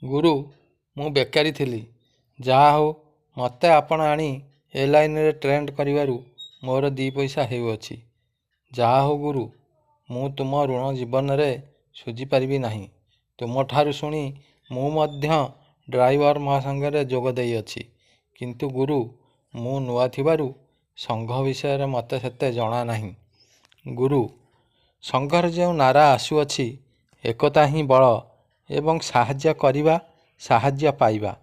ଗୁରୁ, ମୁଁ ବେକାରୀ ଥିଲି। ଯାହା ହେଉ ମୋତେ ଆପଣ ଆଣି ଏ ଲାଇନରେ ଟ୍ରେଣ୍ଡ କରିବାରୁ ମୋର 2 ପଇସା ହେଉଅଛି। ଯାହା ହେଉ ଗୁରୁ, ମୁଁ ତୁମ ଋଣ ଜୀବନରେ ଶୁଝିପାରିବି ନାହିଁ। ତୁମଠାରୁ ଶୁଣି ମୁଁ ମଧ୍ୟ ଡ୍ରାଇଭର ମହାସଂଘରେ ଯୋଗ ଦେଇଅଛି। କିନ୍ତୁ ଗୁରୁ, ମୁଁ ନୂଆ ଥିବାରୁ ସଂଘ ବିଷୟରେ ମୋତେ ସେତେ ଜଣା ନାହିଁ। ଗୁରୁ, ସଂଘର ଯେଉଁ ନାରା ଆସୁଅଛି, ଏକତା ହିଁ ବଳ ଏବଂ ସାହାଯ୍ୟ କରିବା, ସାହାଯ୍ୟ ପାଇବା।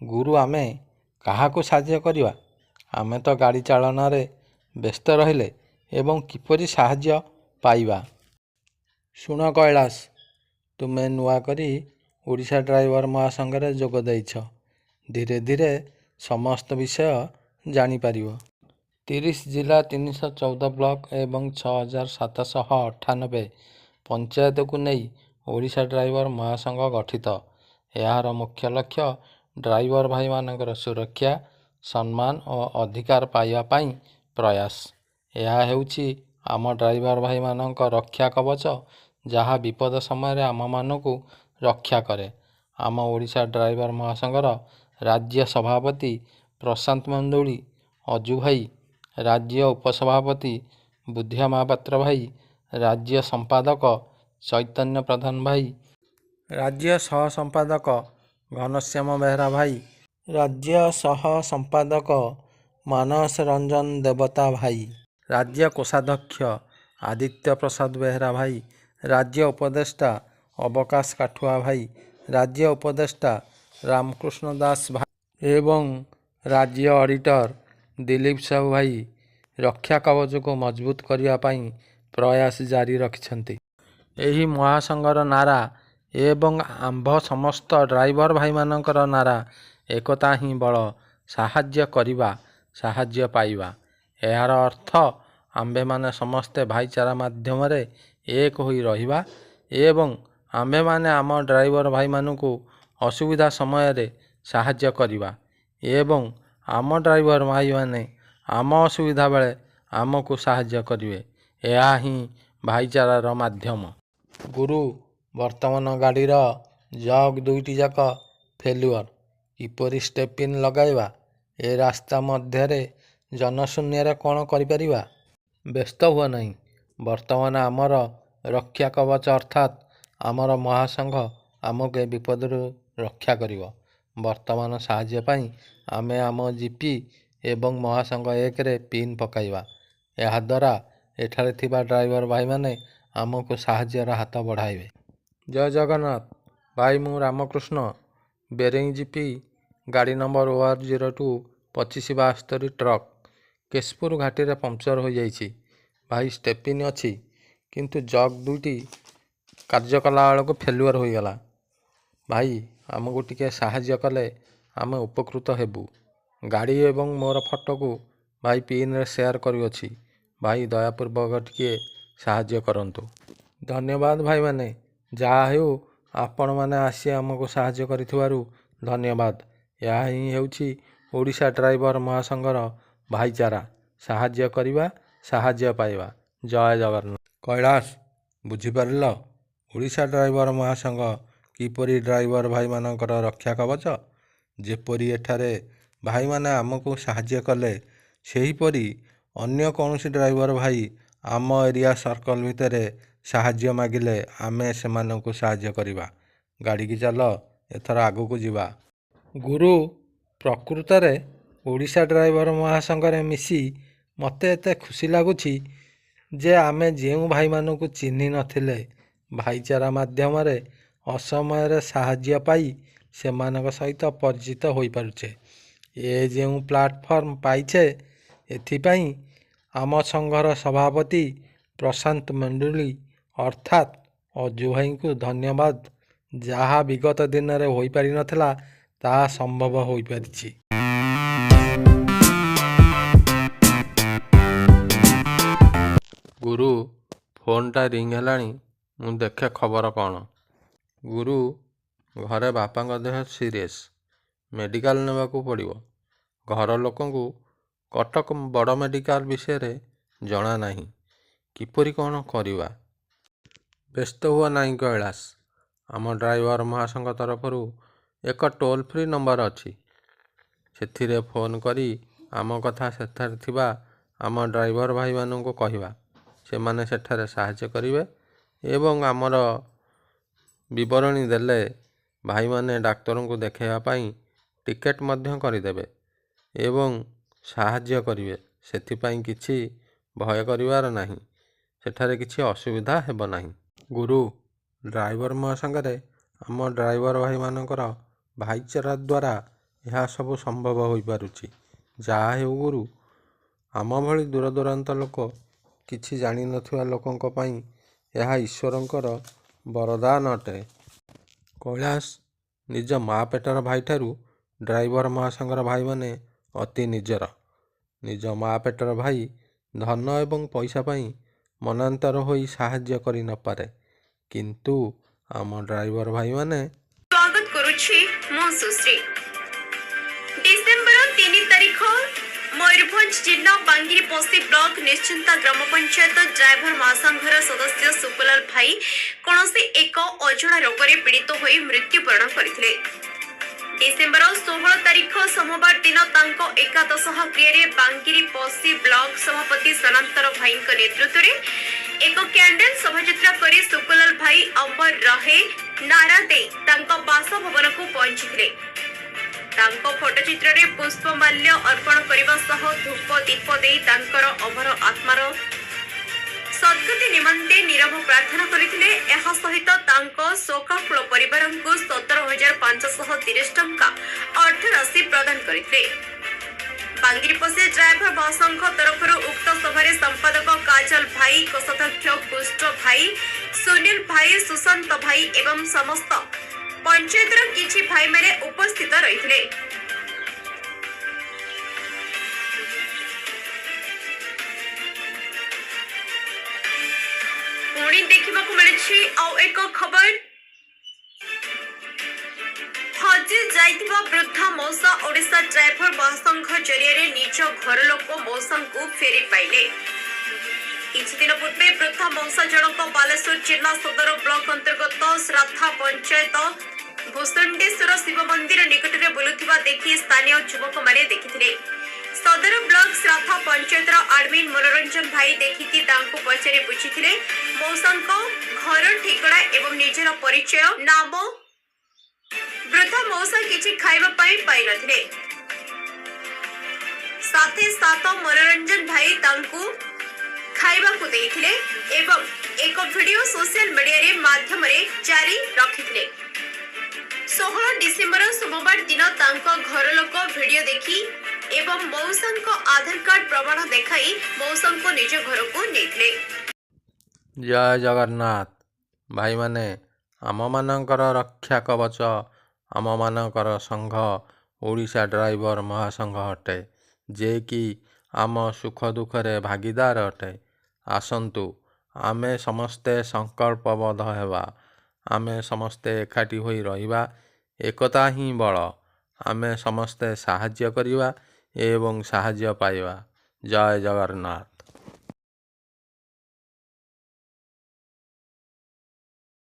ଗୁରୁ, ଆମେ କାହାକୁ ସାହାଯ୍ୟ କରିବା? ଆମେ ତ ଗାଡ଼ି ଚାଳନାରେ ବ୍ୟସ୍ତ ରହିଲେ ଏବଂ କିପରି ସାହାଯ୍ୟ ପାଇବା? ଶୁଣ କୈଳାସ, ତୁମେ ନୂଆ କରି ଓଡ଼ିଶା ଡ୍ରାଇଭର ମହାସଂଘରେ ଯୋଗ ଦେଇଛ। ଧୀରେ ଧୀରେ ସମସ୍ତ ବିଷୟ ଜାଣିପାରିବ। 30 ଜିଲ୍ଲା, 314 ବ୍ଲକ ଏବଂ 6798 ପଞ୍ଚାୟତକୁ ନେଇ ଓଡ଼ିଶା ଡ୍ରାଇଭର ମହାସଂଘ ଗଠିତ। ଏହାର ମୁଖ୍ୟ ଲକ୍ଷ୍ୟ ଡ୍ରାଇଭର ଭାଇମାନଙ୍କର ସୁରକ୍ଷା, ସମ୍ମାନ ଓ ଅଧିକାର ପାଇବା ପାଇଁ ପ୍ରୟାସ। ଏହା ହେଉଛି ଆମ ଡ୍ରାଇଭର ଭାଇମାନଙ୍କ ରକ୍ଷା କବଚ, ଯାହା ବିପଦ ସମୟରେ ଆମମାନଙ୍କୁ ରକ୍ଷା କରେ। ଆମ ଓଡ଼ିଶା ଡ୍ରାଇଭର ମହାସଂଘର ରାଜ୍ୟ ସଭାପତି ପ୍ରଶାନ୍ତ ମେନ୍ଦୁଳି ଅଜୁ ଭାଇ, ରାଜ୍ୟ ଉପସଭାପତି ବୁଦ୍ଧିଆ ମହାପାତ୍ର ଭାଇ, ରାଜ୍ୟ ସମ୍ପାଦକ ଚୈତନ୍ୟ ପ୍ରଧାନ ଭାଇ, ରାଜ୍ୟ ସହ ସମ୍ପାଦକ ଘନଶ୍ୟାମ ବେହେରା ଭାଇ, ରାଜ୍ୟ ସହ ସମ୍ପାଦକ ମାନସ ରଞ୍ଜନ ଦେବତା ଭାଇ, ରାଜ୍ୟ କୋଷାଧ୍ୟକ୍ଷ ଆଦିତ୍ୟ ପ୍ରସାଦ ବେହେରା ଭାଇ, ରାଜ୍ୟ ଉପଦେଷ୍ଟା ଅବକାଶ କାଠୁଆ ଭାଇ, ରାଜ୍ୟ ଉପଦେଷ୍ଟା ରାମକୃଷ୍ଣ ଦାସ ଭାଇ ଏବଂ ରାଜ୍ୟ ଅଡ଼ିଟର ଦିଲୀପ ସାହୁ ଭାଇ ରକ୍ଷା କବଚକୁ ମଜବୁତ କରିବା ପାଇଁ ପ୍ରୟାସ ଜାରି ରଖିଛନ୍ତି। ଏହି ମହାସଂଘର ନାରା ଏବଂ ଆମ୍ଭ ସମସ୍ତ ଡ୍ରାଇଭର ଭାଇମାନଙ୍କର ନାରା ଏକତା ହିଁ ବଳ, ସାହାଯ୍ୟ କରିବା, ସାହାଯ୍ୟ ପାଇବା। ଏହାର ଅର୍ଥ ଆମ୍ଭେମାନେ ସମସ୍ତେ ଭାଇଚାରା ମାଧ୍ୟମରେ ଏକ ହୋଇ ରହିବା ଏବଂ ଆମ୍ଭେମାନେ ଆମ ଡ୍ରାଇଭର ଭାଇମାନଙ୍କୁ ଅସୁବିଧା ସମୟରେ ସାହାଯ୍ୟ କରିବା ଏବଂ ଆମ ଡ୍ରାଇଭର ଭାଇମାନେ ଆମ ଅସୁବିଧା ବେଳେ ଆମକୁ ସାହାଯ୍ୟ କରିବେ। ଏହା ହିଁ ଭାଇଚାରାର ମାଧ୍ୟମ। ଗୁରୁ, ବର୍ତ୍ତମାନ ଗାଡ଼ିର ଜକ୍ ଦୁଇଟି ଯାକ ଫେଲୁଅର। କିପରି ଷ୍ଟେପିନ୍ ଲଗାଇବା? ଏ ରାସ୍ତା ମଧ୍ୟରେ ଜନଶୂନ୍ୟରେ କ'ଣ କରିପାରିବା? ବ୍ୟସ୍ତ ହୁଅ ନାହିଁ। ବର୍ତ୍ତମାନ ଆମର ରକ୍ଷା କବଚ ଅର୍ଥାତ୍ ଆମର ମହାସଂଘ ଆମକୁ ଏ ବିପଦରୁ ରକ୍ଷା କରିବ। ବର୍ତ୍ତମାନ ସାହାଯ୍ୟ ପାଇଁ ଆମେ ଆମ ଜିପି ଏବଂ ମହାସଂଘ 1ରେ ପିନ୍ ପକାଇବା। ଏହାଦ୍ୱାରା ଏଠାରେ ଥିବା ଡ୍ରାଇଭର ଭାଇମାନେ ଆମକୁ ସାହାଯ୍ୟର ହାତ ବଢ଼ାଇବେ। ଜୟ ଜଗନ୍ନାଥ ଭାଇ, ମୁଁ ରାମକୃଷ୍ଣ, ବେରେଇ ଜିପି, ଗାଡ଼ି ନମ୍ବର OR 02 2572 truck. Keshpur ଘାଟିରେ ପମ୍ପଚର ହୋଇଯାଇଛି। ଭାଇ, ଷ୍ଟେପିନ୍ ଅଛି, କିନ୍ତୁ ଜକ୍ ଦୁଇଟି କାର୍ଯ୍ୟ କଲାବେଳକୁ ଫେଲୁଅର ହୋଇଗଲା। ଭାଇ, ଆମକୁ ଟିକେ ସାହାଯ୍ୟ କଲେ ଆମେ ଉପକୃତ ହେବୁ। ଗାଡ଼ି ଏବଂ ମୋର ଫଟୋକୁ ଭାଇ ପିନ୍ରେ ସେୟାର କରୁଅଛି। ଭାଇ, ଦୟାପୂର୍ବକ ଟିକିଏ ସାହାଯ୍ୟ କରନ୍ତୁ। ଧନ୍ୟବାଦ ଭାଇମାନେ। ଯାହା ହେଉ ଆପଣମାନେ ଆସି ଆମକୁ ସାହାଯ୍ୟ କରିଥିବାରୁ ଧନ୍ୟବାଦ। ଏହା ହିଁ ହେଉଛି ଓଡ଼ିଶା ଡ୍ରାଇଭର ମହାସଂଘର ଭାଇଚାରା, ସାହାଯ୍ୟ କରିବା, ସାହାଯ୍ୟ ପାଇବା। ଜୟ ଜଗନ୍ନାଥ। କୈଳାସ, ବୁଝିପାରିଲ ଓଡ଼ିଶା ଡ୍ରାଇଭର ମହାସଂଘ କିପରି ଡ୍ରାଇଭର ଭାଇମାନଙ୍କର ରକ୍ଷା କବଚ? ଯେପରି ଏଠାରେ ଭାଇମାନେ ଆମକୁ ସାହାଯ୍ୟ କଲେ, ସେହିପରି ଅନ୍ୟ କୌଣସି ଡ୍ରାଇଭର ଭାଇ ଆମ ଏରିଆ ସର୍କଲ ଭିତରେ ସାହାଯ୍ୟ ମାଗିଲେ ଆମେ ସେମାନଙ୍କୁ ସାହାଯ୍ୟ କରିବା। ଗାଡ଼ିକି ଚାଲ, ଏଥର ଆଗକୁ ଯିବା। ଗୁରୁ, ପ୍ରକୃତରେ ଓଡ଼ିଶା ଡ୍ରାଇଭର ମହାସଂଘରେ ମିଶି ମୋତେ ଏତେ ଖୁସି ଲାଗୁଛି ଯେ ଆମେ ଯେଉଁ ଭାଇମାନଙ୍କୁ ଚିହ୍ନି ନଥିଲେ, ଭାଇଚାରା ମାଧ୍ୟମରେ ଅସମୟରେ ସାହାଯ୍ୟ ପାଇ ସେମାନଙ୍କ ସହିତ ପରିଚିତ ହୋଇପାରୁଛେ। ଏ ଯେଉଁ ପ୍ଲାଟଫର୍ମ ପାଇଛେ, ଏଥିପାଇଁ ଆମ ସଂଘର ସଭାପତି ପ୍ରଶାନ୍ତ ମେଣ୍ଡୁଳି ଅର୍ଥାତ୍ ଅଜୁ ଭାଇଙ୍କୁ ଧନ୍ୟବାଦ। ଯାହା ବିଗତ ଦିନରେ ହୋଇପାରିନଥିଲା, ତାହା ସମ୍ଭବ ହୋଇପାରିଛି। ଗୁରୁ, ଫୋନ୍ଟା ରିଙ୍ଗ ହେଲାଣି, ମୁଁ ଦେଖେ ଖବର କ'ଣ। ଗୁରୁ, ଘରେ ବାପାଙ୍କ ଦେହ ସିରିଏସ୍, ମେଡ଼ିକାଲ ନେବାକୁ ପଡ଼ିବ। ଘର ଲୋକଙ୍କୁ କଟକ ବଡ଼ ମେଡ଼ିକାଲ ବିଷୟରେ ଜଣା ନାହିଁ। କିପରି କ'ଣ କରିବା? ବ୍ୟସ୍ତ ହୁଅ ନାହିଁ କୈଳାସ। ଆମ ଡ୍ରାଇଭର ମହାସଂଘ ତରଫରୁ ଏକ ଟୋଲ୍ ଫ୍ରି ନମ୍ବର ଅଛି। ସେଥିରେ ଫୋନ୍ କରି ଆମ କଥା ସେଠାରେ ଥିବା ଆମ ଡ୍ରାଇଭର ଭାଇମାନଙ୍କୁ କହିବା। ସେମାନେ ସେଠାରେ ସାହାଯ୍ୟ କରିବେ ଏବଂ ଆମର ବିବରଣୀ ଦେଲେ ଭାଇମାନେ ଡାକ୍ତରଙ୍କୁ ଦେଖାଇବା ପାଇଁ ଟିକେଟ୍ ମଧ୍ୟ କରିଦେବେ ଏବଂ ସାହାଯ୍ୟ କରିବେ। ସେଥିପାଇଁ କିଛି ଭୟ କରିବାର ନାହିଁ, ସେଠାରେ କିଛି ଅସୁବିଧା ହେବ ନାହିଁ। ଗୁରୁ, ଡ୍ରାଇଭର ମହାସଂଘରେ ଆମ ଡ୍ରାଇଭର ଭାଇମାନଙ୍କର ଭାଇଚାରା ଦ୍ୱାରା ଏହା ସବୁ ସମ୍ଭବ ହୋଇପାରୁଛି। ଯାହା ହେଉ ଗୁରୁ, ଆମ ଭଳି ଦୂରଦୂରାନ୍ତ ଲୋକ, କିଛି ଜାଣିନଥିବା ଲୋକଙ୍କ ପାଇଁ ଏହା ଈଶ୍ୱରଙ୍କର ବରଦାନ ଅଟେ। କୈଳାସ, ନିଜ ମା ପେଟର ଭାଇଠାରୁ ଡ୍ରାଇଭର ମହାସଂଘର ଭାଇମାନେ ଅତି ନିଜର। ନିଜ ମା ପେଟର ଭାଇ ଧନ ଏବଂ ପଇସା ପାଇଁ ମନାନ୍ତର ହୋଇ ସାହାଯ୍ୟ କରିନପାରେ, କିନ୍ତୁ ଆମ ଡ୍ରାଇଭର ଭାଇମାନେ। ସ୍ୱାଗତ କରୁଛି ମୁଁ ସୁଶ୍ରୀ। ଡିସେମ୍ବର 3 ତାରିଖ ମୟୂରଭଞ୍ଜ ଜିଲ୍ଲା ବାଙ୍ଗିରିପୋଷି ବ୍ଲକ ନିଶ୍ଚିନ୍ତା ଗ୍ରାମ ପଞ୍ଚାୟତ ଡ୍ରାଇଭର ମହାସଂଘର ସଦସ୍ୟ ସୁକୁଲାଲ ଭାଇ କୌଣସି ଏକ ଅଜଣା ରୋଗରେ ପୀଡ଼ିତ ହୋଇ ମୃତ୍ୟୁବରଣ କରିଥିଲେ। ଡିସେମ୍ବର 16 ତାରିଖ ସୋମବାର ଦିନ ତାଙ୍କ ଏକାଦଶହ କ୍ରିୟାରେ ବାଙ୍ଗିରିପୋଷି ବ୍ଲକ ସଭାପତି ସନାନ୍ତର ଭାଇଙ୍କ ନେତୃତ୍ୱରେ ଏକ କ୍ୟାଣ୍ଡେଲ ଶୋଭାଯାତ୍ରା କରି ସୁକୁଲାଲ ଭାଇ ଅମର ରହେ ନାରା ଦେଇ ତାଙ୍କ ବାସଭବନକୁ ପହଞ୍ଚିଥିଲେ। ତାଙ୍କ ଫଟୋଚିତ୍ରରେ ପୁଷ୍ପମାଲ୍ୟ ଅର୍ପଣ କରିବା ସହ ଧୂପ ଦୀପ ଦେଇ ତାଙ୍କର ଅମର ଆତ୍ମାର ସଦ୍ଗତି ନିମନ୍ତେ ନୀରବ ପ୍ରାର୍ଥନା କରିଥିଲେ। ଏହା ସହିତ ତାଙ୍କ ଶୋକାକୁଳ ପରିବାରଙ୍କୁ 17,530 ଟଙ୍କା ଅର୍ଥରାଶି ପ୍ରଦାନ କରିଥିଲେ। ବାଙ୍ଗିରିପୋଷି ଡ୍ରାଇଭର ମହାସଂଘ ତରଫରୁ ଉକ୍ତ ସଭାରେ ସମ୍ପାଦକ କାଜଲ ଭାଇ, କୋଷାଧ୍ୟକ୍ଷ କୁଷ୍ଠ ଭାଇ, ସୁନୀଲ ଭାଇ, ସୁଶାନ୍ତ ଭାଇ ଏବଂ ସମସ୍ତ ପଞ୍ଚାୟତର କିଛି ଭାଇମାନେ ଉପସ୍ଥିତ ରହିଥିଲେ। ପୁଣି ଦେଖିବାକୁ ମିଳିଛି ଆଉ ଏକ ଖବର। ହଜି ଯାଇଥିବା ବୃଦ୍ଧା ମଉସା ଓଡ଼ିଶା ଡ୍ରାଇଭର ମହାସଂଘ ଜରିଆରେ ନିଜ ଘର ଲୋକ ମଉସାଙ୍କୁ ଫେରି ପାଇଲେ। କିଛି ଦିନ ପୂର୍ବେ ବୃଦ୍ଧା ମଉସା ଜଣକ ବାଲେଶ୍ୱର ଜିଲ୍ଲା ସଦର ବ୍ଲକ ଅନ୍ତର୍ଗତ ଶ୍ରାଦ୍ଧା ପଞ୍ଚାୟତ ଭୂଷଣ୍ଡେଶ୍ୱର ଶିବ ମନ୍ଦିର ନିକଟରେ ବୁଲୁଥିବା ଦେଖି ସ୍ଥାନୀୟ ଯୁବକମାନେ ଦେଖିଥିଲେ। ସଦର ବ୍ଲକ ଶ୍ରାଦ୍ଧା ପଞ୍ଚାୟତର ଆଡମିନ୍ ମନୋରଞ୍ଜନ ଭାଇ ଦେଖିକି ତାଙ୍କୁ ପଚାରି ବୁଝିଥିଲେ ମଉସାଙ୍କ ଘର ଠିକଣା ଏବଂ ନିଜର ପରିଚୟ ନାମ। ବୃଦ୍ଧ ମଉସା କିଛି ଖାଇବା ପାଇଁ ପାଇନଥିଲେ। ସାଥେ ସାତ ମନୋରଞ୍ଜନ ଭାଇ ତାଙ୍କୁ ଖାଇବାକୁ ଦେଇଥିଲେ ଏବଂ ଏକ ଭିଡିଓ ସୋସିଆଲ ମିଡିଆରେ ମାଧ୍ୟମରେ ଜାରି ରଖିଥିଲେ। 16 ଡିସେମ୍ବର ସୋମବାର ଦିନ ତାଙ୍କ ଘର ଲୋକ ଭିଡିଓ ଦେଖି ଏବଂ ମଉସାଙ୍କ ଆଧାର କାର୍ଡ ପ୍ରମାଣ ଦେଖାଇ ମଉସାଙ୍କୁ ନିଜ ଘରକୁ ନେଇଥିଲେ। ଜୟ ଜଗନ୍ନାଥ। ଭାଇମାନେ, ଆମମାନଙ୍କର ରକ୍ଷା କବଚ ଆମମାନଙ୍କର ସଂଘ ଓଡ଼ିଶା ଡ୍ରାଇଭର ମହାସଂଘ ଅଟେ, ଯେ କି ଆମ ସୁଖ ଦୁଃଖରେ ଭାଗିଦାର ଅଟେ। ଆସନ୍ତୁ ଆମେ ସମସ୍ତେ ସଂକଳ୍ପବଦ୍ଧ ହେବା, ଆମେ ସମସ୍ତେ ଏକାଠି ହୋଇ ରହିବା। ଏକତା ହିଁ ବଳ। ଆମେ ସମସ୍ତେ ସାହାଯ୍ୟ କରିବା ଏବଂ ସାହାଯ୍ୟ ପାଇବା। ଜୟ ଜଗନ୍ନାଥ।